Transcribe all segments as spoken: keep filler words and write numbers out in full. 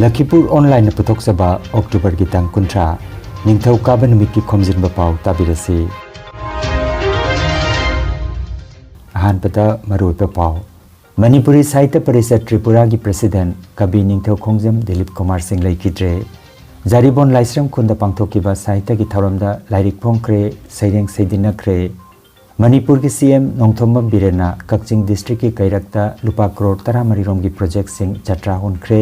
ꯂꯈꯤꯄꯨꯔ ꯑꯣꯟꯂꯥꯏꯟꯅ ꯄꯨꯊꯣꯛꯆꯕ ꯑꯣꯛꯇꯣꯕꯔꯒꯤ ꯇꯥꯡ ꯀꯨꯟꯊ꯭ꯔꯥ, ꯅꯤꯡꯊꯧꯀꯥꯕ ꯅꯨꯃꯤꯠꯀꯤ ꯈꯣꯝꯖꯤꯟꯕ ꯄꯥꯎ ꯇꯥꯕꯤꯔꯁꯤ꯫ ꯑꯍꯥꯟꯕꯗ ꯃꯔꯨꯑꯣꯏꯕ ꯄꯥꯎ꯫ ꯃꯅꯤꯄꯨꯔꯤ ꯁꯥꯍꯤꯇ꯭ꯌ ꯄꯔꯤꯁꯠ ꯇ꯭ꯔꯤꯄꯨꯔꯥꯒꯤ ꯄ꯭ꯔꯦꯁꯤꯗꯦꯟꯠ ꯀꯕꯤ ꯅꯤꯡꯊꯧꯈꯣꯡꯖꯝ ꯗꯤꯂꯤꯞ ꯀꯨꯃꯥꯔ ꯁꯤꯡ ꯂꯩꯈꯤꯗ꯭ꯔꯦ꯫ ꯖꯥꯔꯤꯕꯣꯟ ꯂꯥꯏꯁ꯭ꯔꯝ ꯈꯨꯟꯗ ꯄꯥꯡꯊꯣꯛꯈꯤꯕ ꯁꯥꯍꯤꯇ꯭ꯌꯒꯤ ꯊꯧꯔꯝꯗ ꯂꯥꯏꯔꯤꯛ ꯐꯣꯡꯈ꯭ꯔꯦ, ꯁꯩꯔꯦꯡ ꯁꯩꯗꯤꯟꯅꯈ꯭ꯔꯦ꯫ ꯃꯅꯤꯄꯨꯔꯒꯤ ꯁꯤ ꯑꯦꯝ ꯅꯣꯡꯊꯣꯝꯕꯝ ꯕꯤꯔꯦꯟꯅ ꯀꯛꯆꯤꯡ ꯗꯤꯁꯇ꯭ꯔꯤꯛꯀꯤ ꯀꯩꯔꯛꯇ ꯂꯨꯄꯥ ꯀ꯭ꯔꯣꯔ ꯇꯔꯥꯃꯔꯤ ꯔꯣꯝꯒꯤ ꯄ꯭ꯔꯣꯖꯦꯛꯁꯤꯡ ꯖꯇ꯭ꯔꯥ ꯍꯣꯟꯈ꯭ꯔꯦ꯫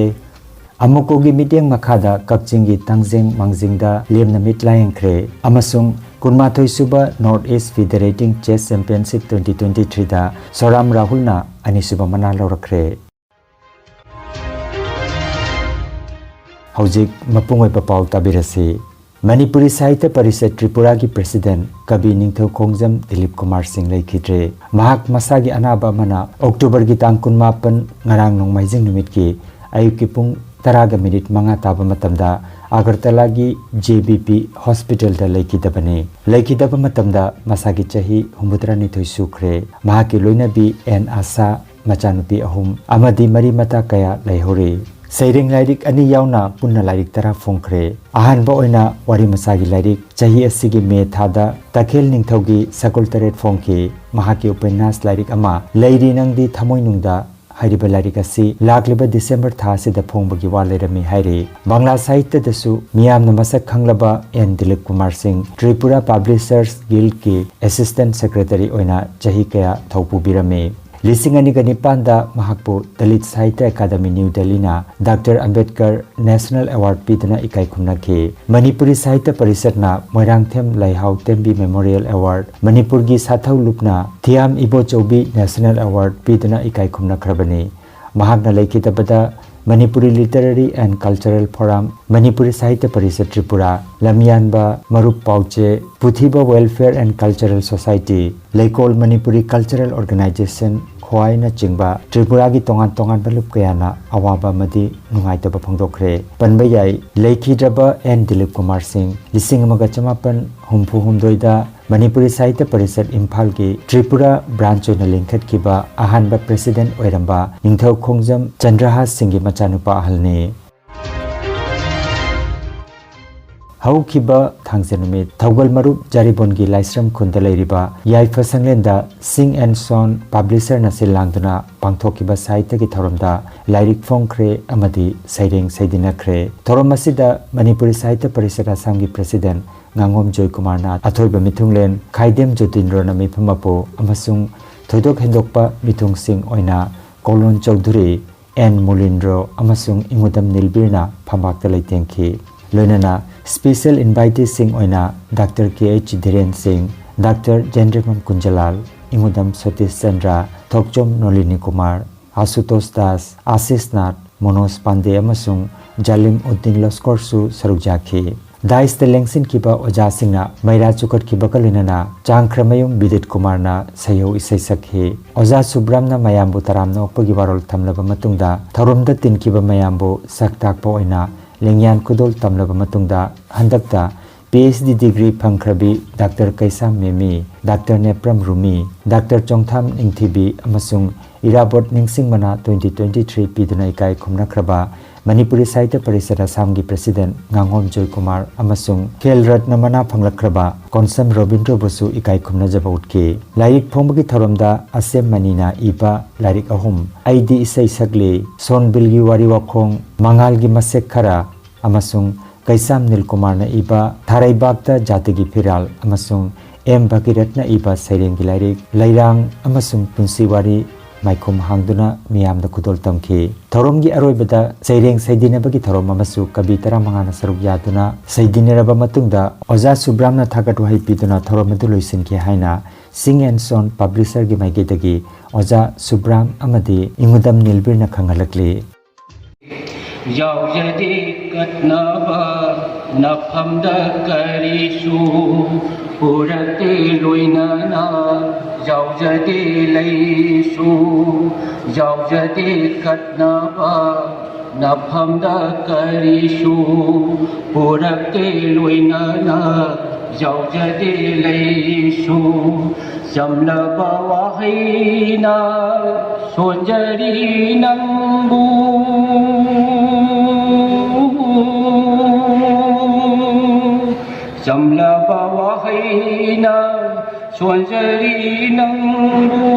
ꯑꯃꯨꯀꯣꯒꯤ ꯃꯤꯠꯌꯦꯡ ꯃꯈꯥꯗ ꯀꯛꯆꯤꯡꯒꯤ ꯇꯥꯡꯖꯦꯡ ꯃꯥꯡꯖꯤꯡꯗ ꯂꯦꯝꯅ ꯃꯤꯠ ꯂꯥꯌꯦꯡꯈ꯭ꯔꯦ ꯑꯃꯁꯨꯡ ꯀꯨꯟꯃꯥꯊꯣꯏ ꯁꯨꯕ North East Federating Chess Championship twenty twenty-three ꯗ ꯁꯣꯔꯥꯝ ꯔꯥꯍꯨꯜꯅ ꯑꯅꯤꯁꯨꯕ ꯃꯅꯥ ꯂꯧꯔꯛꯈ꯭ꯔꯦ꯫ ꯍꯧꯖꯤꯛ ꯃꯄꯨꯡ ꯑꯣꯏꯕ ꯄꯥꯎ ꯇꯥꯕꯤꯔꯁꯤ꯫ ꯃꯅꯤꯄꯨꯔꯤ ꯁꯥꯍꯤꯇ꯭ꯌ ꯄꯔꯤꯁꯠ ꯇ꯭ꯔꯤꯄꯨꯔꯥꯒꯤ ꯄ꯭ꯔꯦꯁꯤꯗꯦꯟꯠ ꯀꯕꯤ ꯅꯤꯡꯊꯧꯈꯣꯡꯖꯝ ꯗꯤꯂꯤꯞ ꯀꯨꯃꯥꯔ ꯁꯤꯡ ꯂꯩꯈꯤꯗ꯭ꯔꯦ꯫ ꯃꯍꯥꯛ ꯃꯁꯥꯒꯤ ꯑꯅꯥꯕ ꯑꯃꯅ ꯑꯣꯛꯇꯣꯕꯔꯒꯤ ꯇꯥꯡ ꯀꯨꯟꯃꯥꯄꯟ, ꯉꯔꯥꯡ ꯅꯣꯡꯃꯥꯏꯖꯤꯡ ꯅꯨꯃꯤꯠꯀꯤ ꯑꯌꯨꯛꯀꯤ ꯄꯨꯡ ꯇꯔꯥꯒ ꯃꯤꯅꯤꯠ ꯃꯉꯥ ꯇꯥꯕ ꯃꯇꯝꯗ ꯑꯒꯔꯇꯂꯥꯒꯤ J B P ꯍꯣꯁꯄꯤꯇꯥꯜꯗ ꯂꯩꯈꯤꯗꯕꯅꯤ꯫ ꯂꯩꯈꯤꯗꯕ ꯃꯇꯝꯗ ꯃꯁꯥꯒꯤ ꯆꯍꯤ ꯍꯨꯝꯐꯨꯇꯔꯥꯅꯤꯊꯣꯏ ꯁꯨꯈ꯭ꯔꯦ꯫ ꯃꯍꯥꯛꯀꯤ ꯂꯣꯏꯅꯕꯤ ꯑꯦꯟ ꯑꯥꯁꯥ, ꯃꯆꯥꯅꯨꯄꯤ ꯑꯍꯨꯝ ꯑꯃꯗꯤ ꯃꯔꯤ ꯃꯇꯥ ꯀꯌꯥ ꯂꯩꯍꯧꯔꯤ꯫ ꯁꯩꯔꯦꯡ ꯂꯥꯏꯔꯤꯛ ꯑꯅꯤ ꯌꯥꯎꯅ ꯄꯨꯟꯅ ꯂꯥꯏꯔꯤꯛ ꯇꯔꯥ ꯐꯣꯡꯈ꯭ꯔꯦ꯫ ꯑꯍꯥꯟꯕ ꯑꯣꯏꯅ ꯋꯥꯔꯤ ꯃꯆꯥꯒꯤ ꯂꯥꯏꯔꯤꯛ, ꯆꯍꯤ ꯑꯁꯤꯒꯤ ꯃꯦ ꯊꯥꯗ ꯇꯈꯦꯜ ꯅꯤꯡꯊꯧꯒꯤ ꯁꯒꯣꯜ ꯇꯔꯦꯠ ꯐꯣꯡꯈꯤ꯫ ꯃꯍꯥꯛꯀꯤ ꯎꯄꯟꯌꯥꯁ ꯂꯥꯏꯔꯤꯛ ꯑꯃ, ꯂꯩꯔꯤ ꯅꯪꯗꯤ ꯊꯃꯣꯏꯅꯨꯡꯗ ꯍꯥꯏꯔꯤꯕ ꯂꯥꯏꯔꯤꯛ ꯑꯁꯤ ꯂꯥꯛꯂꯤꯕ ꯗꯤꯁꯦꯝꯕꯔ ꯊꯥ ꯑꯁꯤꯗ ꯐꯣꯡꯕꯒꯤ ꯋꯥ ꯂꯩꯔꯝꯃꯤ ꯍꯥꯏꯔꯤ꯫ ꯕꯪꯂꯥ ꯁꯥꯍꯤꯇ꯭ꯌꯗꯁꯨ ꯃꯤꯌꯥꯝꯅ ꯃꯁꯛ ꯈꯪꯂꯕ ꯑꯦꯟ ꯗꯤꯂꯤꯞ ꯀꯨꯃꯥꯔ ꯁꯤꯡ ꯇ꯭ꯔꯤꯄꯨꯔꯥ ꯄꯕ꯭ꯂꯤꯁꯔꯁ ꯒꯤꯜꯗꯀꯤ ꯑꯦꯁꯤꯁꯇꯦꯟꯠ ꯁꯦꯀ꯭ꯔꯦꯇꯔꯤ ꯑꯣꯏꯅ ꯆꯍꯤ ꯀꯌꯥ ꯊꯧ ꯄꯨꯕꯤꯔꯝꯃꯤ꯫ ꯂꯤꯁꯤꯡ ꯑꯅꯤꯒ ꯅꯤꯄꯥꯟꯗ ꯃꯍꯥꯛꯄꯨ ꯗꯂꯤꯠ ꯁꯥꯍꯤꯇ꯭ꯌ ꯑꯦꯀꯥꯗꯃꯤ ꯅ꯭ꯌꯨ ꯗꯦꯜꯂꯤꯅ ꯗꯥꯛꯇꯔ ꯑꯝꯕꯦꯗꯀꯔ ꯅꯦꯁꯅꯦꯜ ꯑꯦꯋꯥꯔꯗ ꯄꯤꯗꯨꯅ ꯏꯀꯥꯏ ꯈꯨꯝꯅꯈꯤ꯫ ꯃꯅꯤꯄꯨꯔꯤ ꯁꯥꯍꯤꯇ꯭ꯌ ꯄꯔꯤꯁꯠꯅ ꯃꯣꯏꯔꯥꯡꯊꯦꯝ ꯂꯩꯍꯥꯎ ꯇꯦꯝꯕꯤ ꯃꯦꯃꯣꯔꯤꯌꯦꯜ ꯑꯦꯋꯥꯔꯗ, ꯃꯅꯤꯄꯨꯔꯒꯤ ꯁꯥꯊꯧ ꯂꯨꯞꯅ ꯊꯤꯌꯥꯝ ꯏꯕꯣꯆꯧꯕꯤ ꯅꯦꯁꯅꯦꯜ ꯑꯦꯋꯥꯔꯗ ꯄꯤꯗꯨꯅ ꯏꯀꯥꯏ ꯈꯨꯝꯅꯈ꯭ꯔꯕꯅꯤ꯫ ꯃꯍꯥꯛꯅ ꯂꯩꯈꯤꯗꯕꯗ Manipuri literary and cultural forum, Manipuri Sahitya Parishad Tripura, ꯂꯝꯌꯥꯟꯕ ꯃꯔꯨꯞ ꯄꯥꯎꯆꯦ, ꯄꯨꯊꯤꯕ welfare and cultural society, Leikol Manipuri cultural organisation, ꯈ꯭ꯋꯥꯏꯅꯆꯤꯡꯕ ꯇ꯭ꯔꯤꯄꯨꯔꯥꯒꯤ ꯇꯣꯉꯥꯟ ꯇꯣꯉꯥꯟꯕ ꯂꯨꯞ ꯀꯌꯥꯅ ꯑꯋꯥꯕ ꯑꯃꯗꯤ ꯅꯨꯡꯉꯥꯏꯇꯕ ꯐꯣꯡꯗꯣꯛꯈ꯭ꯔꯦ꯫ ꯄꯟꯕ ꯌꯥꯏ, ꯂꯩꯈꯤꯗ꯭ꯔꯕ ꯑꯦꯟ ꯗꯤꯂꯤꯞ ꯀꯨꯃꯥꯔ ꯁꯤꯡ ꯂꯤꯁꯤꯡ ꯑꯃꯒ ꯆꯃꯥꯄꯟ ꯍꯨꯝꯐꯨ ꯍꯨꯝꯗꯣꯏꯗ ꯃꯅꯤꯄꯨꯔꯤ ꯁꯥꯍꯤꯇ꯭ꯌ ꯄꯔꯤꯁꯠ ꯏꯝꯐꯥꯜꯒꯤ ꯇ꯭ꯔꯤꯄꯨꯔꯥ ꯕ꯭ꯔꯥꯟꯆ ꯑꯣꯏꯅ ꯂꯤꯡꯈꯠꯈꯤꯕ ꯑꯍꯥꯟꯕ ꯄ꯭ꯔꯦꯁꯤꯗꯦꯟꯠ ꯑꯣꯏꯔꯝꯕ ꯅꯤꯡꯊꯧ ꯈꯣꯡꯖꯝ ꯆꯟꯗ꯭ꯔꯍꯥꯁ ꯁꯤꯡꯒꯤ ꯃꯆꯥꯅꯨꯄꯥ ꯑꯍꯜꯅꯤ꯫ ꯍꯧꯈꯤꯕ ꯊꯥꯡꯖ ꯅꯨꯃꯤꯠ ꯊꯧꯒꯜ ꯃꯔꯨꯞ ꯖꯥꯔꯤꯕꯣꯟꯒꯤ ꯂꯥꯏꯁ꯭ꯔꯝ ꯈꯨꯟꯗ ꯂꯩꯔꯤꯕ ꯌꯥꯏꯐ ꯁꯪꯂꯦꯟꯗ Sing and Son Publisherꯅ ꯁꯤꯜ ꯂꯥꯡꯗꯨꯅ ꯄꯥꯡꯊꯣꯛꯈꯤꯕ ꯁꯥꯍꯤꯇ꯭ꯌꯒꯤ ꯊꯧꯔꯝꯗ ꯂꯥꯏꯔꯤꯛ ꯐꯣꯡꯈ꯭ꯔꯦ ꯑꯃꯗꯤ ꯁꯩꯔꯦꯡ ꯁꯩꯗꯤꯟꯅꯈ꯭ꯔꯦ꯫ ꯊꯧꯔꯝ ꯑꯁꯤꯗ ꯃꯅꯤꯄꯨꯔꯤ ꯁꯥꯍꯤꯇ꯭ꯌ ꯄꯔꯤꯁꯠ ꯑꯁꯥꯝꯒꯤ President ꯉꯥꯉꯣꯝ ꯖꯣꯏꯀꯨꯃꯥꯔꯅ ꯑꯊꯣꯏꯕ ꯃꯤꯊꯨꯡꯂꯦꯟ ꯈꯥꯏꯗꯦꯝ ꯖꯣꯇꯤꯟꯗ꯭ꯔꯣꯅ ꯃꯤꯐꯝ ꯃꯄꯨ ꯑꯃꯁꯨꯡ ꯊꯣꯏꯗꯣꯛ ꯍꯦꯟꯗꯣꯛꯄ ꯃꯤꯊꯨꯡꯁꯤꯡ ꯑꯣꯏꯅ ꯀꯣꯂꯣꯟ ꯆꯧꯙꯨꯔꯤ, ꯑꯦꯟ ꯃꯨꯂꯤꯟꯗ꯭ꯔꯣ ꯑꯃꯁꯨꯡ ꯏꯉꯨꯗꯝ ꯅꯤꯜꯕꯤꯔꯅ ꯐꯝꯕꯥꯛꯇ ꯂꯩꯇꯦꯡꯈꯤ꯫ ꯂꯣꯏꯅꯅ special inviteesꯁꯤꯡ ꯑꯣꯏꯅ Doctor K H ꯙꯤꯔꯦꯟ ꯁꯤꯡ, Doctor ꯖꯦꯟꯗ꯭ꯔꯃꯝ ꯀꯨꯟꯖꯂꯥꯜ, ꯏꯉꯨꯗꯝ ꯁꯇꯤꯁ ꯆꯟꯗ꯭ꯔ, ꯊꯣꯛꯆꯣꯝ ꯅꯣꯂꯤꯅꯤ ꯀꯨꯃꯥꯔ, ꯑꯁꯨꯇꯣꯁ ꯗꯥꯁ, ꯑꯥꯁꯤꯁ ꯅꯥꯊ, ꯃꯣꯅꯣꯖ ꯄꯥꯟꯗꯦ ꯑꯃꯁꯨꯡ ꯖꯥꯂꯤꯝ ꯎꯗꯗꯤꯟ ꯂꯁꯀꯣꯔꯁꯨ ꯁꯔꯨꯛ ꯌꯥꯈꯤ꯫ Dais ꯇ ꯂꯦꯡꯁꯤꯟꯈꯤꯕ ꯑꯣꯖꯥꯁꯤꯡꯅ ꯃꯩꯔꯥ ꯆꯨꯈꯠꯈꯤꯕꯒ ꯂꯣꯏꯅꯅ ꯆꯥꯡꯈ꯭ꯔꯃꯌꯨꯝ ꯕꯤꯗꯤꯠ ꯀꯨꯃꯥꯔꯅ ꯁꯩꯍꯧ ꯏꯁꯩ ꯁꯛꯈꯤ꯫ ꯑꯣꯖꯥ ꯁꯨꯕ꯭ꯔꯥꯝꯅ ꯃꯌꯥꯝꯕꯨ ꯇꯔꯥꯝꯅ ꯑꯣꯛꯄꯒꯤ ꯋꯥꯔꯣꯜ ꯊꯝꯂꯕ ꯃꯇꯨꯡꯗ ꯊꯧꯔꯝꯗ ꯇꯤꯟꯈꯤꯕ ꯃꯌꯥꯝꯕꯨ ꯁꯛ ꯇꯥꯛꯄ ꯑꯣꯏꯅ ꯂꯦꯡꯌꯥꯟ ꯈꯨꯗꯣꯜ ꯇꯝꯂꯕ ꯃꯇꯨꯡꯗ ꯍꯟꯗꯛꯇ P H D degree ꯐꯪꯈ꯭ꯔꯕꯤ Doctor ꯀꯩꯁꯥꯝ ꯃꯦꯃꯤ, Doctor ꯅꯦꯄ꯭ꯔꯝ ꯔꯨꯃꯤ, Doctor ꯆꯣꯡꯊꯥꯝ ꯅꯤꯡꯊꯤꯕꯤ ꯑꯃꯁꯨꯡ ꯏꯔꯥꯕꯣꯠ ꯅꯤꯡꯁꯤꯡꯕꯅ twenty twenty-three ꯄꯤꯗꯨꯅ ꯏꯀꯥꯏ ꯈꯨꯝꯅꯈ꯭ꯔꯕ ꯃꯅꯤꯄꯨꯔꯤ ꯁꯥꯍꯤꯇ꯭ꯌ ꯄꯔꯤꯁꯠ ꯑꯁꯥꯝꯒꯤ President ꯉꯥꯉꯣꯝ ꯖꯣꯏꯀꯨꯃꯥꯔ ꯑꯃꯁꯨꯡ ꯈꯦꯜ ꯔꯠꯅ ꯃꯅꯥ ꯐꯪꯂꯛꯈ꯭ꯔꯕ ꯀꯣꯟꯁꯝ ꯔꯣꯕꯤꯟꯗ꯭ꯔꯣꯕꯨꯁꯨ ꯏꯀꯥꯏ ꯈꯨꯝꯅꯖꯕ ꯎꯠꯈꯤ꯫ ꯂꯥꯏꯔꯤꯛ ꯐꯣꯡꯕꯒꯤ ꯊꯧꯔꯝꯗ ꯑꯁꯦꯝ ꯃꯅꯤꯅ ꯏꯕ ꯂꯥꯏꯔꯤꯛ ꯑꯍꯨꯝ, ꯑꯩꯗꯤ ꯏꯁꯩ ꯁꯛꯂꯤ, ꯁꯣꯔꯟꯕꯤꯜꯒꯤ ꯋꯥꯔꯤ ꯋꯥꯈꯣꯡ, ꯃꯉꯥꯜꯒꯤ ꯃꯁꯦꯛ ꯈꯔ, ꯑꯃꯁꯨꯡ ꯀꯩꯁꯥꯝ ꯅꯤꯜꯀꯨꯃꯥꯔꯅ ꯏꯕ ꯊꯥꯔꯩꯕꯥꯛꯇ ꯖꯥꯇꯤꯒꯤ ꯐꯤꯔꯥꯜ ꯑꯃꯁꯨꯡ ꯑꯦꯝ ꯚꯒꯤꯔꯠꯅ ꯏꯕ ꯁꯩꯔꯦꯡꯒꯤ ꯂꯥꯏꯔꯤꯛ ꯂꯩꯔꯥꯡ ꯑꯃꯁꯨꯡ ꯄꯨꯟꯁꯤ ꯋꯥꯔꯤ ꯃꯥꯏꯈꯨꯝ ꯍꯥꯡꯗꯨꯅ ꯃꯤꯌꯥꯝꯗ ꯈꯨꯗꯣꯜ ꯇꯝꯈꯤ꯫ ꯊꯧꯔꯝꯒꯤ ꯑꯔꯣꯏꯕꯗ ꯁꯩꯔꯦꯡ ꯁꯩꯗꯤꯟꯅꯕꯒꯤ ꯊꯧꯔꯝ ꯑꯃꯁꯨ ꯀꯕꯤ ꯇꯔꯥꯃꯉꯥꯅ ꯁꯔꯨꯛ ꯌꯥꯗꯨꯅ ꯁꯩꯗꯤꯟꯅꯔꯕ ꯃꯇꯨꯡꯗ ꯑꯣꯖꯥ ꯁꯨꯕ꯭ꯔꯥꯝꯅ ꯊꯥꯒꯠ ꯋꯥꯍꯩ ꯄꯤꯗꯨꯅ ꯊꯧꯔꯝ ꯑꯗꯨ ꯂꯣꯏꯁꯤꯟꯈꯤ ꯍꯥꯏꯅ Sing and Son Publisherꯒꯤ ꯃꯥꯏꯀꯩꯗꯒꯤ ꯑꯣꯖꯥ ꯁꯨꯕ꯭ꯔꯥꯝ ꯑꯃꯗꯤ ꯏꯉꯨꯗꯝ ꯅꯤꯜꯕꯤꯔꯅ ꯈꯪꯍꯜꯂꯛꯂꯤ꯫ ꯌꯥꯎꯖꯗꯦ ꯀꯠꯅꯕ ꯅꯐꯝꯗ ꯀꯔꯤꯁꯨ ꯄꯨꯔꯛꯇꯦ ꯂꯣꯏꯅꯅ, ꯌꯥꯎꯖꯗꯦ ꯂꯩꯁꯨ, ꯌꯥꯎꯖꯗꯦ ꯀꯠꯅꯕ ꯅꯐꯝꯗ ꯀꯔꯤꯁꯨ ꯄꯨꯔꯛꯇꯦ ꯂꯣꯏꯅꯅ, ꯌꯥꯎꯖꯗꯦ ꯂꯩꯁꯨ꯫ ꯆꯝꯂꯕ ꯋꯥꯍꯩꯅ ꯁꯣꯟꯖꯔꯤ ꯅꯪꯕꯨ꯫ ꯁꯣꯟꯖꯔꯤ ꯅꯪꯕꯨ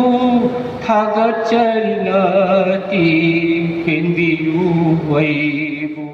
ꯊꯥꯒꯠꯆꯔꯤ ꯅꯇꯦꯡ ꯄꯦꯟꯕꯤꯌꯨ ꯑꯩꯕꯨ꯫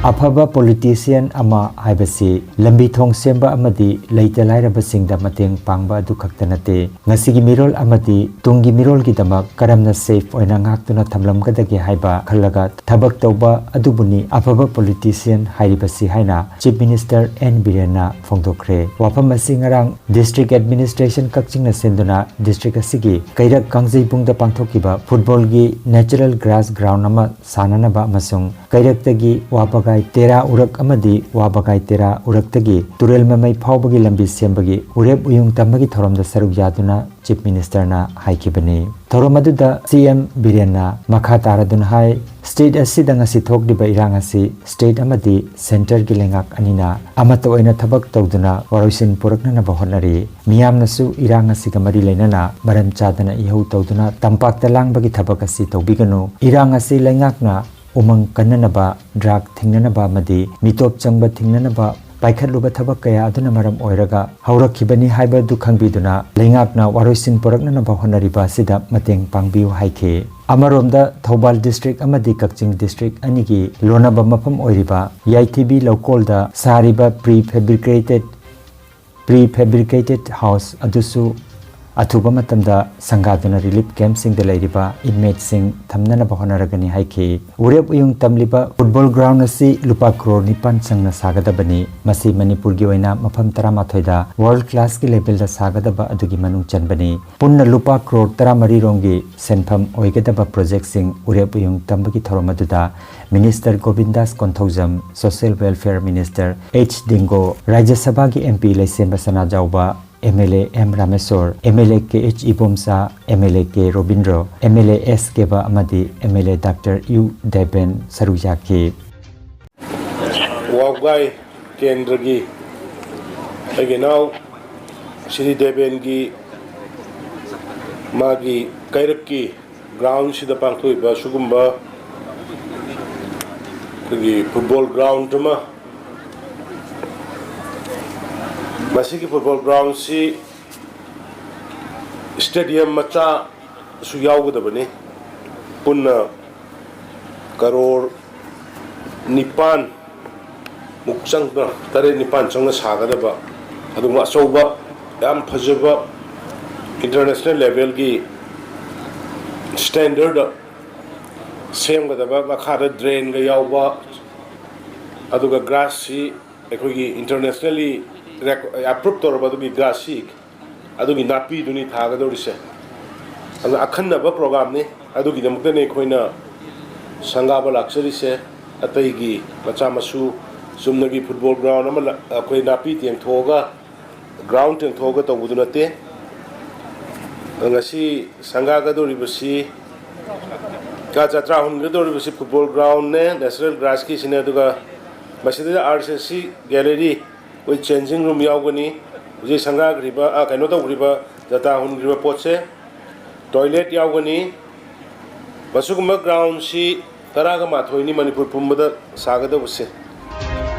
ꯑꯐꯕ ꯄꯣꯂꯤꯇꯤꯁꯤꯌꯟ ꯑꯃ ꯍꯥꯏꯕꯁꯤ ꯂꯝꯕꯤ ꯊꯣꯡ ꯁꯦꯝꯕ ꯑꯃꯗꯤ ꯂꯩꯇ ꯂꯥꯏꯔꯕꯁꯤꯡꯗ ꯃꯇꯦꯡ ꯄꯥꯡꯕ ꯑꯗꯨ ꯈꯛꯇ ꯅꯠꯇꯦ꯫ ꯉꯁꯤꯒꯤ ꯃꯤꯔꯣꯜ ꯑꯃꯗꯤ ꯇꯨꯡꯒꯤ ꯃꯤꯔꯣꯜꯒꯤꯗꯃꯛ ꯀꯔꯝꯅ ꯁꯦꯐ ꯑꯣꯏꯅ ꯉꯥꯛꯇꯨꯅ ꯊꯝꯂꯝꯒꯗꯒꯦ ꯍꯥꯏꯕ ꯈꯜꯂꯒ ꯊꯕꯛ ꯇꯧꯕ ꯑꯗꯨꯕꯨꯅꯤ ꯑꯐꯕ ꯄꯣꯂꯤꯇꯤꯁꯤꯌꯟ ꯍꯥꯏꯔꯤꯕꯁꯤ ꯍꯥꯏꯅ ꯆꯤꯐ ꯃꯤꯅꯤꯁꯇꯔ ꯑꯦꯟ ꯕꯤꯔꯦꯟꯅ ꯐꯣꯡꯗꯣꯛꯈ꯭ꯔꯦ꯫ ꯋꯥꯐꯝ ꯑꯁꯤ ꯉꯔꯥꯡ ꯗꯤꯁꯇ꯭ꯔꯤꯛ ꯑꯦꯗꯃꯤꯅꯤꯁꯇ꯭ꯔꯦꯁꯟ ꯀꯛꯆꯤꯡꯅ ꯁꯤꯟꯗꯨꯅ ꯗꯤꯁꯇ꯭ꯔꯤꯛ ꯑꯁꯤꯒꯤ ꯀꯩꯔꯛ ꯀꯥꯡꯖꯩꯕꯨꯡꯗ ꯄꯥꯡꯊꯣꯛꯈꯤꯕ ꯐꯨꯠꯕꯣꯜꯒꯤ ꯅꯦꯆꯔꯦꯜ ꯒ꯭ꯔꯥꯁ ꯒ꯭ꯔꯥꯎꯟ ꯑꯃ ꯁꯥꯟꯅꯅꯕ ꯑꯃꯁꯨꯡ ꯀꯩꯔꯛꯇꯒꯤ ꯋꯥꯕꯒꯥꯏ ꯇꯦꯔꯥ ꯎꯔꯛ ꯑꯃꯗꯤ ꯋꯥꯕꯒꯥꯏ ꯇꯦꯔꯥ ꯎꯔꯛꯇꯒꯤ ꯇꯨꯔꯦꯜ ꯃꯃꯩ ꯐꯥꯎꯕꯒꯤ ꯂꯝꯕꯤ ꯁꯦꯝꯕꯒꯤ ꯎꯔꯦꯞ ꯎꯌꯨꯡ ꯇꯝꯕꯒꯤ ꯊꯧꯔꯝꯗ ꯁꯔꯨꯛ ꯌꯥꯗꯨꯅ ꯆꯤꯐ ꯃꯤꯅꯤꯁꯇꯔꯅ ꯍꯥꯏꯈꯤꯕꯅꯤ꯫ ꯊꯧꯔꯝ ꯑꯗꯨꯗ ꯁꯤ ꯑꯦꯝ ꯕꯤꯔꯦꯟꯅ ꯃꯈꯥ ꯇꯥꯔꯗꯨꯅ ꯍꯥꯏ, ꯁ꯭ꯇꯦꯠ ꯑꯁꯤꯗ ꯉꯁꯤ ꯊꯣꯛꯂꯤꯕ ꯏꯔꯥꯡ ꯑꯁꯤ ꯁ꯭ꯇꯦꯠ ꯑꯃꯗꯤ ꯁꯦꯟꯇꯔꯒꯤ ꯂꯩꯉꯥꯛ ꯑꯅꯤꯅ ꯑꯃꯠꯇ ꯑꯣꯏꯅ ꯊꯕꯛ ꯇꯧꯗꯨꯅ ꯋꯥꯔꯣꯏꯁꯤꯟ ꯄꯨꯔꯛꯅꯅꯕ ꯍꯣꯠꯅꯔꯤ꯫ ꯃꯤꯌꯥꯝꯅꯁꯨ ꯏꯔꯥꯡ ꯑꯁꯤꯒ ꯃꯔꯤ ꯂꯩꯅꯅ ꯃꯔꯝ ꯆꯥꯗꯅ ꯏꯍꯧ ꯇꯧꯗꯨꯅ ꯇꯝꯄꯥꯛꯇ ꯂꯥꯡꯕꯒꯤ ꯊꯕꯛ ꯑꯁꯤ ꯇꯧꯕꯤꯒꯅꯨ꯫ ꯏꯔꯥꯡ ꯑꯁꯤ ꯂꯩꯉꯥꯛꯅ ꯎꯃꯪ ꯀꯟꯅꯅꯕ, ꯗ꯭ꯔꯒ ꯊꯤꯡꯅꯅꯕ ꯑꯃꯗꯤ ꯃꯤꯇꯣꯞ ꯆꯪꯕ ꯊꯤꯡꯅꯅꯕ ꯄꯥꯏꯈꯠꯂꯨꯕ ꯊꯕꯛ ꯀꯌꯥ ꯑꯗꯨꯅ ꯃꯔꯝ ꯑꯣꯏꯔꯒ ꯍꯧꯔꯛꯈꯤꯕꯅꯤ ꯍꯥꯏꯕꯗꯨ ꯈꯪꯕꯤꯗꯨꯅ ꯂꯩꯉꯥꯛꯅ ꯋꯥꯔꯣꯏꯁꯤꯟ ꯄꯨꯔꯛꯅꯅꯕ ꯍꯣꯠꯅꯔꯤꯕ ꯑꯁꯤꯗ ꯃꯇꯦꯡ ꯄꯥꯡꯕꯤꯌꯨ ꯍꯥꯏꯈꯤ꯫ ꯑꯃꯔꯣꯝꯗ ꯊꯧꯕꯥꯜ ꯗꯤꯁꯇ꯭ꯔꯤꯛ ꯑꯃꯗꯤ ꯀꯛꯆꯤꯡ ꯗꯤꯁꯇ꯭ꯔꯤꯛ ꯑꯅꯤꯒꯤ ꯂꯣꯟꯅꯕ ꯃꯐꯝ ꯑꯣꯏꯔꯤꯕ ꯌꯥꯏꯊꯤꯕꯤ ꯂꯧꯀꯣꯜꯗ ꯁꯥꯔꯤꯕ ꯄ꯭ꯔꯤ ꯐꯦꯕ꯭ꯔꯤꯀꯦꯇꯦꯠ ꯄ꯭ꯔꯤ ꯐꯦꯕ꯭ꯔꯤꯀꯦꯇꯦꯠ ꯍꯥꯎꯁ ꯑꯗꯨꯁꯨ ꯑꯊꯨꯕ ꯃꯇꯝꯗ ꯁꯪꯒꯥꯗꯨꯅ ꯔꯤꯂꯤꯐ ꯀꯦꯝꯞꯁꯤꯡꯗ ꯂꯩꯔꯤꯕ ꯏꯟꯃꯦꯠꯁꯤꯡ ꯊꯝꯅꯅꯕ ꯍꯣꯠꯅꯔꯒꯅꯤ ꯍꯥꯏꯈꯤ꯫ ꯎꯔꯦꯞ ꯎꯌꯨꯡ ꯇꯝꯂꯤꯕ ꯐꯨꯠꯕꯣꯜ ꯒ꯭ꯔꯥꯎꯟ ꯑꯁꯤ ꯂꯨꯄꯥ ꯀ꯭ꯔꯣꯔ ꯅꯤꯄꯥꯟ ꯆꯪꯅ ꯁꯥꯒꯗꯕꯅꯤ꯫ ꯃꯁꯤ ꯃꯅꯤꯄꯨꯔꯒꯤ ꯑꯣꯏꯅ ꯃꯐꯝ ꯇꯔꯥꯃꯥꯊꯣꯏꯗ ꯋꯥꯔꯜ ꯀ꯭ꯂꯥꯁꯀꯤ ꯂꯦꯚꯦꯜꯗ ꯁꯥꯒꯗꯕ ꯑꯗꯨꯒꯤ ꯃꯅꯨꯡ ꯆꯟꯕꯅꯤ꯫ ꯄꯨꯟꯅ ꯂꯨꯄꯥ ꯀ꯭ꯔꯣꯔ ꯇꯔꯥꯃꯔꯤ ꯔꯣꯝꯒꯤ ꯁꯦꯟꯐꯝ ꯑꯣꯏꯒꯗꯕ ꯄ꯭ꯔꯣꯖꯦꯛꯁꯤꯡ ꯎꯔꯦꯞ ꯎꯌꯨꯡ ꯇꯝꯕꯒꯤ ꯊꯧꯔꯝ ꯑꯗꯨꯗ minister Govindas Konthoujam, social welfare minister H Dingo, Rajya ꯁꯚꯥꯒꯤ ꯑꯦꯝ ꯄꯤ ꯂꯩꯁꯦꯝꯕ ꯁꯅꯥꯖꯥꯎꯕ, M L A M Rameshor, M L A K H Ibomcha, M L A K Robindro, M L A S Keba ꯑꯃꯗꯤ M L A doctor U Deben ꯁꯔꯨꯛ ꯌꯥꯈꯤ꯫ ꯋꯥꯕꯒꯥꯏ ꯀꯦꯟꯗ꯭ꯔꯒꯤ ꯑꯩꯒꯤ ꯏꯅꯥꯎ ꯁ꯭ꯔꯤ ꯗꯦꯕꯦꯟꯒꯤ ꯃꯥꯒꯤ ꯀꯩꯔꯛꯀꯤ ꯒ꯭ꯔꯥꯎꯟꯁꯤꯗ ꯄꯥꯡꯊꯣꯛꯏꯕ ꯁꯤꯒꯨꯝꯕ ꯑꯩꯈꯣꯏꯒꯤ ꯐꯨꯠꯕꯣꯜ ꯒ꯭ꯔꯥꯎꯟ ꯑꯃ ꯃꯁꯤꯒꯤ ꯐꯨꯠꯕꯣꯜ ꯒ꯭ꯔꯥꯎꯟꯁꯤ ꯁ꯭ꯇꯦꯗꯤꯌꯝ ꯃꯆꯥꯁꯨ ꯌꯥꯎꯒꯗꯕꯅꯤ꯫ ꯄꯨꯟꯅ ꯀꯔꯣꯔ ꯅꯤꯄꯥꯟ ꯃꯨꯛ ꯆꯪꯅ, ꯇꯔꯦꯠ ꯅꯤꯄꯥꯟ ꯆꯪꯅ ꯁꯥꯒꯗꯕ ꯑꯗꯨꯒꯨꯝꯕ ꯑꯆꯧꯕ, ꯌꯥꯝ ꯐꯖꯕ, ꯏꯟꯇꯔꯅꯦꯁꯅꯦꯜ ꯂꯦꯚꯦꯜꯒꯤ ꯁ꯭ꯇꯦꯟꯗꯔꯗ ꯁꯦꯝꯒꯗꯕ, ꯃꯈꯥꯗ ꯗ꯭ꯔꯦꯟꯒ ꯌꯥꯎꯕ, ꯑꯗꯨꯒ ꯒ꯭ꯔꯥꯁꯁꯤ ꯑꯩꯈꯣꯏꯒꯤ ꯏꯟꯇꯔꯅꯦꯁꯅꯦꯜꯂꯤ ꯑꯦꯄ꯭ꯔꯨꯞ ꯇꯧꯔꯕ ꯑꯗꯨꯒꯤ ꯒ꯭ꯔꯥꯁꯁꯤ, ꯑꯗꯨꯒꯤ ꯅꯥꯄꯤꯗꯨꯅꯤ ꯊꯥꯒꯗꯧꯔꯤꯁꯦ꯫ ꯑꯗꯨꯅ ꯑꯈꯟꯅꯕ ꯄ꯭ꯔꯣꯒ꯭ꯔꯥꯝꯅꯤ꯫ ꯑꯗꯨꯒꯤꯗꯃꯛꯇꯅꯤ ꯑꯩꯈꯣꯏꯅ ꯁꯪꯒꯥꯕ ꯂꯥꯛꯆꯔꯤꯁꯦ꯫ ꯑꯇꯩꯒꯤ ꯃꯆꯥ ꯃꯁꯨ ꯆꯨꯝꯅꯒꯤ ꯐꯨꯠꯕꯣꯜ ꯒ꯭ꯔꯥꯎꯟ ꯑꯃ ꯂ-, ꯑꯩꯈꯣꯏ ꯅꯥꯄꯤ ꯇꯦꯡꯊꯣꯛꯑꯒ, ꯒ꯭ꯔꯥꯎꯟ ꯇꯦꯡꯊꯣꯛꯑꯒ ꯇꯧꯕꯗꯨ ꯅꯠꯇꯦ꯫ ꯉꯁꯤ ꯁꯪꯒꯥꯒꯗꯧꯔꯤꯕꯁꯤ, ꯀꯥ ꯖꯇ꯭ꯔꯥ ꯍꯨꯟꯒꯗꯧꯔꯤꯕꯁꯤ ꯐꯨꯠꯕꯣꯜ ꯒ꯭ꯔꯥꯎꯟꯅꯦ, ꯅꯦꯆꯔꯦꯜ ꯒ꯭ꯔꯥꯁꯀꯤꯁꯤꯅꯦ, ꯑꯗꯨꯒ ꯃꯁꯤꯗ ꯑꯥꯔ ꯁꯤ ꯁꯤ ꯒꯦꯂꯔꯤ, ꯑꯩꯈꯣꯏ ꯆꯦꯟꯖꯤꯡ ꯔꯨꯝ ꯌꯥꯎꯒꯅꯤ꯫ ꯍꯧꯖꯤꯛ ꯁꯪꯒꯥꯈ꯭ꯔꯤꯕ, ꯑ, ꯀꯩꯅꯣ ꯇꯧꯈ꯭ꯔꯤꯕ, ꯖꯇ꯭ꯔꯥ ꯍꯨꯟꯈ꯭ꯔꯤꯕ ꯄꯣꯠꯁꯦ, ꯇꯣꯏꯂꯦꯠ ꯌꯥꯎꯒꯅꯤ꯫ ꯃꯁꯤꯒꯨꯝꯕ ꯒ꯭ꯔꯥꯎꯟꯁꯤ ꯇꯔꯥꯒ ꯃꯥꯊꯣꯏꯅꯤ ꯃꯅꯤꯄꯨꯔ ꯄꯨꯝꯕꯗ ꯁꯥꯒꯗꯧꯕꯁꯦ꯫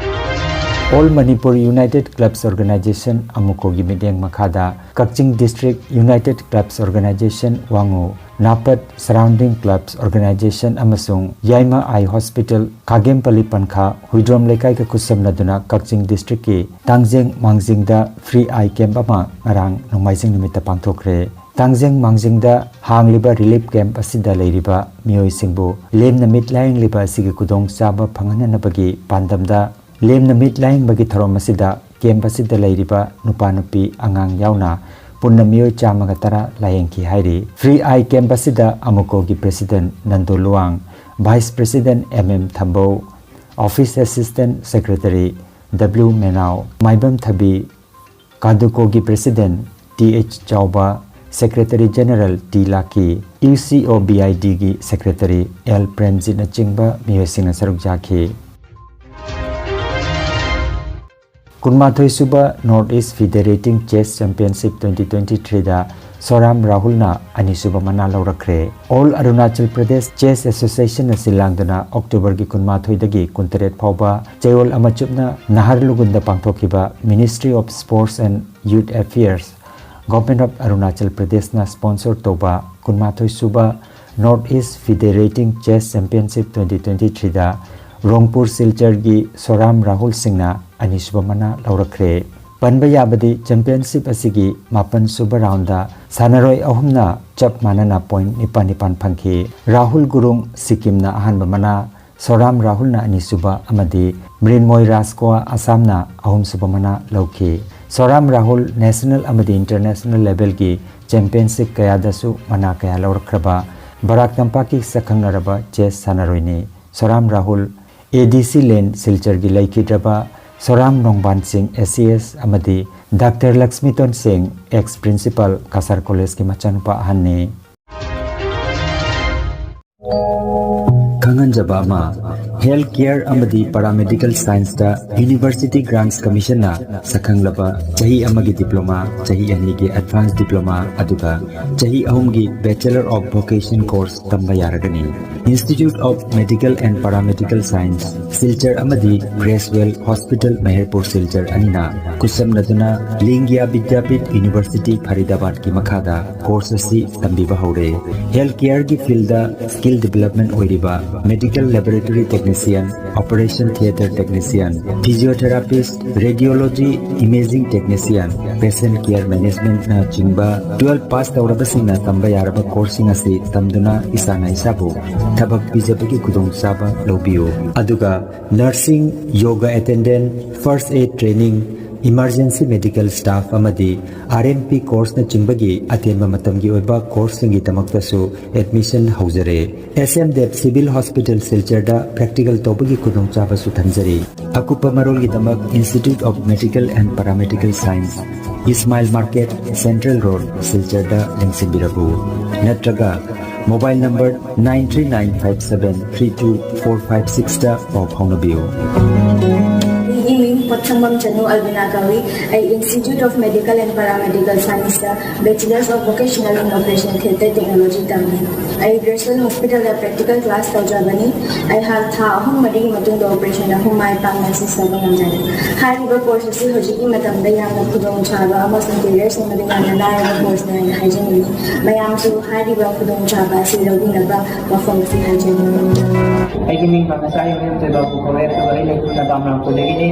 All Manipur United Clubs Organization, ꯑꯃꯨꯀꯣꯒꯤ ꯃꯤꯠꯌꯦꯡ ꯃꯈꯥꯗ ꯀꯛꯆꯤꯡ District United Clubs Organization ꯋꯥꯉꯨ, ꯅꯥꯄꯠ Surrounding Clubs Organization ꯑꯃꯁꯨꯡ ꯌꯥꯏꯃ Eye Hospital, ꯈꯥꯒꯦꯝꯄꯜꯂꯤ ꯄꯟꯈꯥ, ꯍꯨꯏꯗ꯭ꯔꯣꯝ ꯂꯩꯀꯥꯏꯒ ꯈꯨꯠꯁꯝꯅꯗꯨꯅ ꯀꯛꯆꯤꯡ Districtꯀꯤ ꯇꯥꯡꯖꯦꯡ ꯃꯥꯡꯖꯤꯡꯗ free eye camp ꯑꯃ ꯉꯔꯥꯡ ꯅꯣꯡꯃꯥꯏꯖꯤꯡ ꯅꯨꯃꯤꯠꯇ ꯄꯥꯡꯊꯣꯛꯈ꯭ꯔꯦ꯫ ꯇꯥꯡꯖꯦꯡ ꯃꯥꯡꯖꯤꯡꯗ ꯍꯥꯡꯂꯤꯕ relief camp ꯑꯁꯤꯗ ꯂꯩꯔꯤꯕ ꯃꯤꯑꯣꯏꯁꯤꯡꯕꯨ ꯂꯦꯝꯅ ꯃꯤꯠ ꯂꯥꯌꯦꯡꯂꯤꯕ ꯑꯁꯤꯒꯤ ꯈꯨꯗꯣꯡꯆꯥꯕ ꯐꯪꯍꯟꯅꯅꯕꯒꯤ ꯄꯥꯟꯗꯝꯗ ꯂꯦꯝꯅ ꯃꯤꯠ ꯂꯥꯌꯦꯡꯕꯒꯤ ꯊꯧꯔꯝ ꯑꯁꯤꯗ camp ꯑꯁꯤꯗ ꯂꯩꯔꯤꯕ ꯅꯨꯄꯥ ꯅꯨꯄꯤ ꯑꯉꯥꯡ ꯌꯥꯎꯅ ꯄꯨꯟꯅ ꯃꯤꯑꯣꯏ ꯆꯥꯝꯃꯒ ꯇꯔꯥ ꯂꯥꯌꯦꯡꯈꯤ ꯍꯥꯏꯔꯤ꯫ Free eye camp ꯑꯁꯤꯗ ꯑꯃꯨꯀꯣꯒꯤ President ꯅꯟꯗꯨ Luwang, Vice President M M ꯊꯝꯕꯧ, Office Assistant Secretary W ꯃꯦꯅꯥꯎ, ꯃꯥꯏꯕꯝ ꯊꯕꯤ, ꯀꯥꯗꯨꯀꯣꯒꯤ President T H ꯆꯥꯎꯕ, Secretary General T ꯂꯥꯀꯤ, UCOBIDꯒꯤ Secretary L ꯄ꯭ꯔꯦꯝꯖꯤꯠꯅꯆꯤꯡꯕ ꯃꯤꯑꯣꯏꯁꯤꯡꯅ ꯁꯔꯨꯛ ꯌꯥꯈꯤ꯫ ꯀꯨꯟꯃꯥꯊꯣꯏ ꯁꯨꯕ North East Federating Chess Championship twenty twenty-three ꯗ ꯁꯣꯔꯥꯝ ꯔꯥꯍꯨꯜꯅ ꯑꯅꯤꯁꯨꯕ ꯃꯅꯥ ꯂꯧꯔꯛꯈ꯭ꯔꯦ꯫ All Arunachal Pradesh Chess Association ꯑꯁꯤ ꯂꯥꯡꯗꯨꯅ ꯑꯣꯛꯇꯣꯕꯔꯒꯤ ꯀꯨꯟꯃꯥꯊꯣꯏꯗꯒꯤ ꯀꯨꯟꯇꯔꯦꯠ ꯐꯥꯎꯕ ꯆꯌꯣꯜ ꯑꯃ ꯆꯨꯞꯅ ꯅꯍꯥꯔꯂꯨꯒꯨꯟꯗ ꯄꯥꯡꯊꯣꯛꯈꯤꯕ Ministry of Sports and Youth Affairs, Government of Arunachal Pradesh ꯅ sponsor ꯇꯧꯕ ꯀꯨꯟꯃꯥꯊꯣꯏ ꯁꯨꯕ North East Federating Chess Championship twenty twenty-three ꯗ ꯔꯣꯡꯄꯨꯔ ꯁꯤꯜꯆꯔꯒꯤ ꯁꯣꯔꯥꯝ ꯔꯥꯍꯨꯜ ꯁꯤꯡꯅ ꯑꯅꯤꯁꯨꯕ ꯃꯅꯥ ꯂꯧꯔꯛꯈ꯭ꯔꯦ꯫ ꯄꯟꯕ ꯌꯥꯕꯗꯤ championship ꯑꯁꯤꯒꯤ ꯃꯥꯄꯟ ꯁꯨꯕ round ꯗ ꯁꯥꯟꯅꯔꯣꯏ ꯑꯍꯨꯝꯅ ꯆꯞ ꯃꯥꯟꯅꯅ point ꯅꯤꯄꯥꯟ ꯅꯤꯄꯥꯟ ꯐꯪꯈꯤ꯫ ꯔꯥꯍꯨꯜ ꯒꯨꯔꯨꯡ ꯁꯤꯛꯀꯤꯝꯅ ꯑꯍꯥꯟꯕ ꯃꯅꯥ, ꯁꯣꯔꯥꯝ ꯔꯥꯍꯨꯜꯅ ꯑꯅꯤꯁꯨꯕ ꯑꯃꯗꯤ ꯃ꯭ꯔꯤꯟꯃꯣꯏ ꯔꯥꯖꯀꯣꯋꯥ ꯑꯁꯥꯝꯅ ꯑꯍꯨꯝꯁꯨꯕ ꯃꯅꯥ ꯂꯧꯈꯤ꯫ ꯁꯣꯔꯥꯝ ꯔꯥꯍꯨꯜ national ꯑꯃꯗꯤ international level ꯒꯤ championship ꯀꯌꯥꯗꯁꯨ ꯃꯅꯥ ꯀꯌꯥ ꯂꯧꯔꯛꯈ꯭ꯔꯕ ꯕꯔꯥꯛ ꯇꯝꯄꯥꯛꯀꯤ ꯁꯛꯈꯪꯅꯔꯕ chess ꯁꯥꯟꯅꯔꯣꯏꯅꯤ꯫ ꯁꯣꯔꯥꯝ ꯔꯥꯍꯨꯜ ADC land ꯁꯤꯜꯆꯔꯒꯤ ꯂꯩꯈꯤꯗ꯭ꯔꯕ ꯁꯣꯔꯥꯝ ꯅꯣꯡꯕꯥꯟ ꯁꯤꯡ ACS ꯑꯃꯗꯤ ꯗꯥꯛꯇꯔ ꯂꯛꯁꯃꯤꯇꯣꯟ ꯁꯤꯡ, ex principal ꯀꯁꯥꯔ ꯀꯣꯂꯦꯖꯀꯤ ꯃꯆꯥꯅꯨꯄꯥ ꯑꯍꯟꯅꯤ꯫ ꯈꯪꯍꯟꯖꯕ ꯑꯃ, health care ꯑꯃꯗꯤ paramedical science ꯇ University Grants Commission ꯅ ꯁꯛꯈꯪꯂꯕ ꯆꯍꯤ ꯑꯃꯒꯤ diploma, ꯆꯍꯤ ꯑꯅꯤꯒꯤ advanced diploma, ꯑꯗꯨꯒ ꯆꯍꯤ ꯑꯍꯨꯝꯒꯤ Bachelor of Vocation course ꯇꯝꯕ ꯌꯥꯔꯒꯅꯤ꯫ Institute of Medical and Paramedical Science, Silchar ꯑꯃꯗꯤ Creswell Hospital, ꯃꯦꯍꯔꯄꯨꯔ ꯁꯤꯜꯆꯔ ꯑꯅꯤꯅ ꯈꯨꯠꯁꯝꯅꯗꯨꯅ ꯂꯤꯡꯒ꯭ꯌꯥ ꯕꯤꯗ꯭ꯌꯥꯄꯤꯊ ꯌꯨꯅꯤꯚꯔꯁꯤꯇꯤ ꯐꯔꯤꯗꯥꯕꯥꯗꯀꯤ ꯃꯈꯥꯗ course ꯑꯁꯤ ꯇꯝꯕꯤꯕ ꯍꯧꯔꯦ꯫ Health care ꯒꯤ field ꯗ skill development ꯑꯣꯏꯔꯤꯕ medical laboratory technician, operation theatre technician, physiotherapist, radiology, imaging technician, patient care management ꯅ ꯆꯤꯡꯕ twelve pass ꯇꯧꯔꯕꯁꯤꯡꯅ ꯇꯝꯕ ꯌꯥꯔꯕ course ꯁꯤꯡ ꯑꯁꯤ ꯇꯝꯗꯨꯅ ꯏꯁꯥꯅ ꯏꯁꯥꯕꯨ ꯊꯕꯛ ꯄꯤꯖꯕꯒꯤ ꯈꯨꯗꯣꯡꯆꯥꯕ ꯂꯧꯕꯤꯌꯨ꯫ ꯑꯗꯨꯒ nursing, yoga attendant, first aid training, emergency medical staff ꯑꯃꯗꯤ RNP course ꯅ ꯆꯤꯡꯕꯒꯤ ꯑꯇꯦꯟꯕ ꯃꯇꯝꯒꯤ ꯑꯣꯏꯕ course ꯁꯤꯡꯒꯤꯗꯃꯛꯇꯁꯨ admission ꯍꯧꯖꯔꯦ꯫ SM Dev Civil Hospital ꯁꯤꯜꯆꯔꯗ practical ꯇꯧꯕꯒꯤ ꯈꯨꯗꯣꯡꯆꯥꯕꯁꯨ ꯊꯝꯖꯔꯤ꯫ ꯑꯀꯨꯞꯄ ꯃꯔꯣꯜꯒꯤꯗꯃꯛ Institute of Medical and Paramedical Science, Ismail market, central road, ꯁꯤꯜꯆꯔꯗ ꯂꯦꯡꯁꯤꯟꯕꯤꯔꯛꯎ꯫ ꯅꯠꯇ꯭ꯔꯒ mobile number nine three nine five seven three two four five six ꯇ ꯄꯥꯎ ꯐꯥꯎꯅꯕꯤꯌꯨ꯫ ꯁꯪꯕꯝ ꯆꯅꯨ ꯑꯜꯕꯤꯅꯥ ꯀꯧꯏ꯫ ꯑꯩ Institute of Medical and Paramedical Science ꯇ Bachelors of Vocational in Operation Theatre Technology ꯇꯝꯃꯤ꯫ ꯑꯩ ꯒ꯭ꯔꯦꯁꯟ ꯍꯣꯁꯄꯤꯇꯥꯜꯗ ꯄ꯭ꯔꯦꯛꯇꯤꯀꯦꯜ ꯀ꯭ꯂꯥꯁ ꯇꯧꯖꯕꯅꯤ꯫ ꯑꯩꯍꯥꯛ ꯊꯥ ꯑꯍꯨꯝ ꯃꯔꯤꯒꯤ ꯃꯇꯨꯡꯗ ꯑꯣꯄꯔꯦꯁꯟ ꯑꯍꯨꯝ ꯃꯥꯏ ꯄꯥꯛꯅ ꯁꯤꯖꯕ ꯉꯝꯖꯔꯦ꯫ ꯍꯥꯏꯔꯤꯕ ꯀꯣꯔꯁ ꯑꯁꯤ ꯍꯧꯖꯤꯛꯀꯤ ꯃꯇꯝꯗ ꯌꯥꯝꯅ ꯈꯨꯗꯣꯡ ꯆꯥꯕ ꯑꯃꯁꯨꯡ ꯀꯦꯔꯤꯌꯔ ꯁꯦꯝꯕꯗ ꯌꯥꯝꯅ ꯂꯥꯏꯔꯕ ꯀꯣꯔꯁꯅꯤ ꯍꯥꯏꯅ ꯍꯥꯏꯖꯅꯤꯡꯏ꯫ ꯃꯌꯥꯝꯁꯨ ꯍꯥꯏꯔꯤꯕ ꯈꯨꯗꯣꯡꯆꯥꯕ ꯑꯁꯤ ꯂꯧꯕꯤꯅꯕ ꯋꯥꯐꯝ ꯑꯁꯤ ꯍꯥꯏꯖꯅꯤꯡꯏ꯫ ꯑꯩꯒꯤ ꯃꯤꯡ ꯕꯥꯃꯆꯥ ꯏꯕꯦꯝ ꯊꯣꯏꯕ ꯀꯧꯏ, ꯑꯗꯨꯒ ꯑꯩ ꯂꯩꯐꯝꯅ ꯕꯥꯝꯔꯥꯝꯄꯨꯔꯗꯒꯤꯅꯤ꯫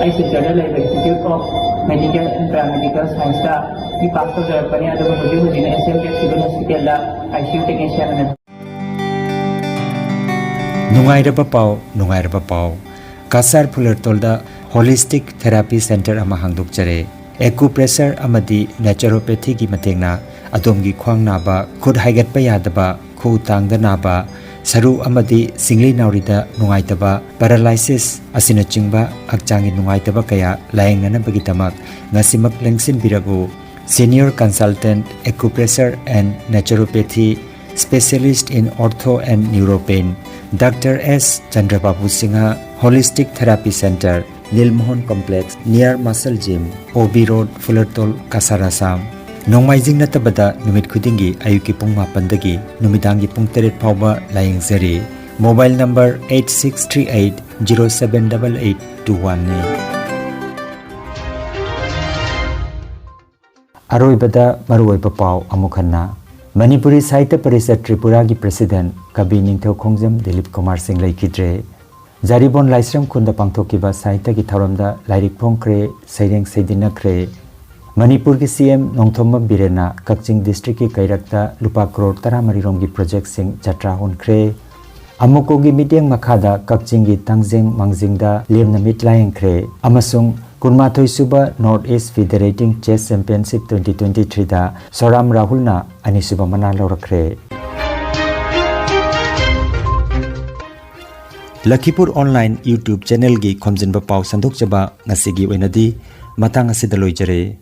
ꯑꯩ ꯁꯤꯜꯆꯔꯗ ꯂꯩꯕ Institute of Medical and Paramedical Science ꯇ ꯕꯤ ꯄꯥꯁ ꯇꯧꯖꯔꯛꯄꯅꯤ, ꯑꯗꯨꯒ ꯍꯧꯖꯤꯛ ꯍꯧꯖꯤꯛꯅ S M K Civil Hospital the I C U technician ꯑꯣꯏꯅ ꯅꯨꯡꯉꯥꯏꯔꯕ ꯄꯥꯎ, ꯅꯨꯡꯉꯥꯏꯔꯕ ꯄꯥꯎ꯫ ꯀꯁꯥꯔ ꯐꯨꯂꯔꯇꯣꯜꯗ ꯍꯣꯂꯤꯁꯇꯤꯛ ꯊꯦꯔꯥꯄꯤ ꯁꯦꯟꯇꯔ ꯑꯃ ꯍꯥꯡꯗꯣꯛꯆꯔꯦ꯫ ꯑꯦꯀꯨꯄ꯭ꯔꯦꯁꯔ ꯑꯃꯗꯤ ꯅꯦꯆꯔꯣꯄꯦꯊꯤꯒꯤ ꯃꯇꯦꯡꯅ ꯑꯗꯣꯝꯒꯤ ꯈ꯭ꯋꯥꯡ ꯅꯥꯕ, ꯈꯨꯠ ꯍꯥꯏꯒꯠꯄ ꯌꯥꯗꯕ, ꯈꯨꯎ ꯇꯥꯡꯗ ꯅꯥꯕ, ꯁꯔꯨ ꯑꯃꯗꯤ ꯁꯤꯡꯂꯤ ꯅꯥꯎꯔꯤꯗ ꯅꯨꯡꯉꯥꯏꯇꯕ, ꯄꯦꯔꯥꯂꯥꯏꯁꯤꯁ ꯑꯁꯤꯅꯆꯤꯡꯕ ꯍꯛꯆꯥꯡꯒꯤ ꯅꯨꯡꯉꯥꯏꯇꯕ ꯀꯌꯥ ꯂꯥꯌꯦꯡꯅꯅꯕꯒꯤꯗꯃꯛ ꯉꯁꯤꯃꯛ ꯂꯦꯡꯁꯤꯟꯕꯤꯔꯛꯎ꯫ Senior Consultant Acupressure and Naturopathy, Specialist in Ortho and Neuropain, Doctor S Chandrababu Singha, Holistic Therapy Center, Nilmohan Complex, near Muscle Gym, O B Road, Fulertol, Kasar, Assam. ꯅꯣꯡꯃꯥꯏꯖꯤꯡ ꯅꯠꯇꯕꯗ ꯅꯨꯃꯤꯠ ꯈꯨꯗꯤꯡꯒꯤ ꯑꯌꯨꯛꯀꯤ ꯄꯨꯡ ꯃꯥꯄꯟꯗꯒꯤ ꯅꯨꯃꯤꯗꯥꯡꯒꯤ ꯄꯨꯡ ꯇꯔꯦꯠ ꯐꯥꯎꯕ ꯂꯥꯌꯦꯡꯖꯔꯤ꯫ Mobile number eight six three eight zero seven eight eight two one ꯅꯤ꯫ ꯑꯔꯣꯏꯕꯗ ꯃꯔꯨꯑꯣꯏꯕ ꯄꯥꯎ ꯑꯃꯨꯛ ꯍꯟꯅ꯫ ꯃꯅꯤꯄꯨꯔꯤ ꯁꯥꯍꯤꯇ꯭ꯌ ꯄꯔꯤꯁꯠ ꯇ꯭ꯔꯤꯄꯨꯔꯥꯒꯤ ꯄ꯭ꯔꯁꯤꯗꯦꯟꯠ ꯀꯕꯤ ꯅꯤꯡꯊꯧ ꯈꯣꯡꯖꯝ ꯗꯤꯂꯤꯞ ꯀꯨꯃꯥꯔ ꯁꯤꯡ ꯂꯩꯈꯤꯗ꯭ꯔꯦ꯫ ꯖꯥꯔꯤꯕꯣꯟ ꯂꯥꯏꯁ꯭ꯔꯝ ꯈꯨꯟꯗ ꯄꯥꯡꯊꯣꯛꯈꯤꯕ ꯁꯥꯍꯤꯇ꯭ꯌꯒꯤ ꯊꯧꯔꯝꯗ ꯂꯥꯏꯔꯤꯛ ꯐꯣꯡꯈ꯭ꯔꯦ, ꯁꯩꯔꯦꯡ ꯁꯩꯗꯤꯟꯅꯈ꯭ꯔꯦ꯫ ꯃꯅꯤꯄꯨꯔꯒꯤ C M ꯅꯣꯡꯊꯣꯝꯕꯝ ꯕꯤꯔꯦꯟꯅ ꯀꯛꯆꯤꯡ ꯗꯤꯁꯇ꯭ꯔꯤꯛꯀꯤ ꯀꯩꯔꯛꯇ ꯂꯨꯄꯥ ꯀ꯭ꯔꯣꯔ ꯇꯔꯥꯃꯔꯤ ꯔꯣꯝꯒꯤ ꯄ꯭ꯔꯣꯖꯦꯛꯁꯤꯡ ꯖꯇ꯭ꯔꯥ ꯍꯣꯟꯈ꯭ꯔꯦ꯫ ꯑꯃꯨꯀꯣꯒꯤ ꯃꯤꯠꯌꯦꯡ ꯃꯈꯥꯗ ꯀꯛꯆꯤꯡꯒꯤ ꯇꯥꯡꯖꯦꯡ ꯃꯥꯡꯖꯤꯡꯗ ꯂꯦꯝꯅ ꯃꯤꯠ ꯂꯥꯌꯦꯡꯈ꯭ꯔꯦ ꯑꯃꯁꯨꯡ ꯀꯨꯟꯃꯥꯊꯣꯏ ꯁꯨꯕ North East Federating Chess Championship twenty twenty-three ꯗ ꯁꯣꯔꯥꯝ ꯔꯥꯍꯨꯜꯅ ꯑꯅꯤꯁꯨꯕ ꯃꯅꯥ ꯂꯧꯔꯛꯈ꯭ꯔꯦ꯫ ꯂꯈꯤꯄꯨꯔ online YouTube channelꯒꯤ ꯈꯣꯝꯖꯤꯟꯕ ꯄꯥꯎ ꯁꯟꯗꯣꯛꯆꯕ ꯉꯁꯤꯒꯤ ꯑꯣꯏꯅꯗꯤ ꯃꯇꯥꯡ ꯑꯁꯤꯗ ꯂꯣꯏꯖꯔꯦ꯫